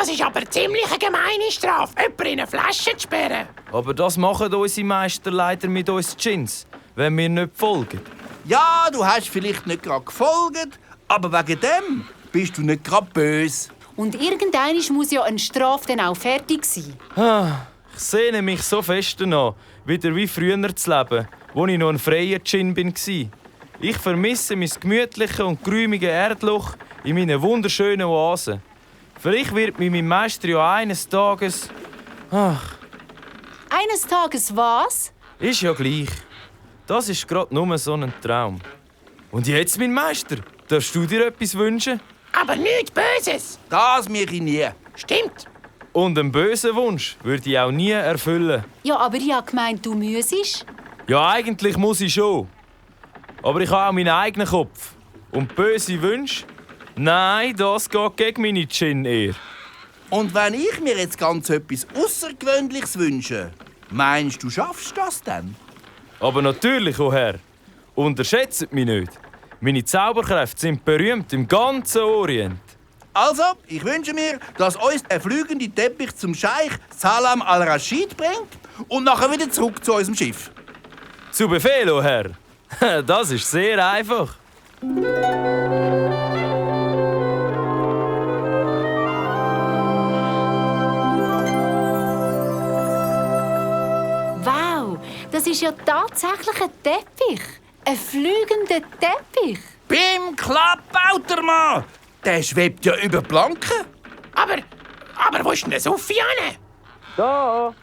Das ist aber ziemlich eine gemeine Strafe, jemanden in eine Flasche zu sperren. Aber das machen unsere Meister leider mit uns Dschinns, wenn wir nicht folgen. Ja, du hast vielleicht nicht gerade gefolgt, aber wegen dem bist du nicht gerade böse. Und irgendwann muss ja eine Strafe dann auch fertig sein. Ich sehne mich so fest danach, wieder wie früher zu leben, als ich noch ein freier Dschinn war. Ich vermisse mein gemütliches und geräumiges Erdloch in meinen wunderschönen Oasen. Vielleicht wird mich mein Meister ja eines Tages... Eines Tages was? Ist ja gleich. Das ist gerade nur so ein Traum. Und jetzt, mein Meister, darfst du dir etwas wünschen? Aber nichts Böses. Das mache ich nie. Stimmt. Und einen bösen Wunsch würde ich auch nie erfüllen. Ja, aber ich habe gemeint, du müsstest. Ja, eigentlich muss ich schon. Aber ich habe auch meinen eigenen Kopf. Und böse Wünsche? Nein, das geht gegen meine Dschinn-Ehre. Und wenn ich mir jetzt ganz etwas Außergewöhnliches wünsche, meinst du, schaffst das dann? Aber natürlich, oh Herr, unterschätzt mich nicht. Meine Zauberkräfte sind berühmt im ganzen Orient. Also, ich wünsche mir, dass uns ein fliegender Teppich zum Scheich Salam al-Rashid bringt und nachher wieder zurück zu unserem Schiff. Zu Befehl, oh Herr. Das ist sehr einfach. Wow, das ist ja tatsächlich ein Teppich. Ein fliegender Teppich. Bim, klapp, Bautermann! Der schwebt ja über die Planken. Aber wo ist denn der Suffi hin? Da,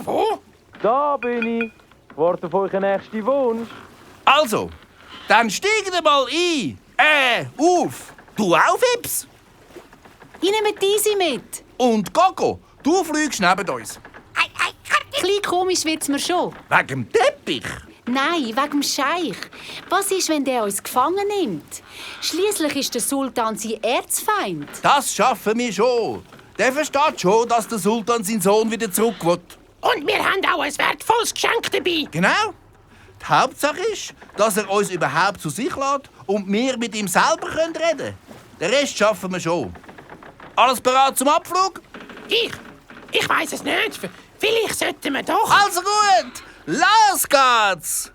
Wo? da bin ich. Warte auf euren nächsten Wunsch. Also, dann steigt ihr mal ein. Auf. Du auch, Fips? Ich nehme Easy mit. Und Gogo, du fliegst neben uns. Klein komisch wird's mir schon. Wegen dem Teppich. Nein, wegen dem Scheich. Was ist, wenn der uns gefangen nimmt? Schliesslich ist der Sultan sein Erzfeind. Das schaffen wir schon. Der versteht schon, dass der Sultan seinen Sohn wieder zurück will. Und wir haben auch ein wertvolles Geschenk dabei. Genau. Die Hauptsache ist, dass er uns überhaupt zu sich lässt und wir mit ihm selber reden können. Den Rest schaffen wir schon. Alles bereit zum Abflug? Ich weiß es nicht. Vielleicht sollten wir doch... Also gut, los geht's!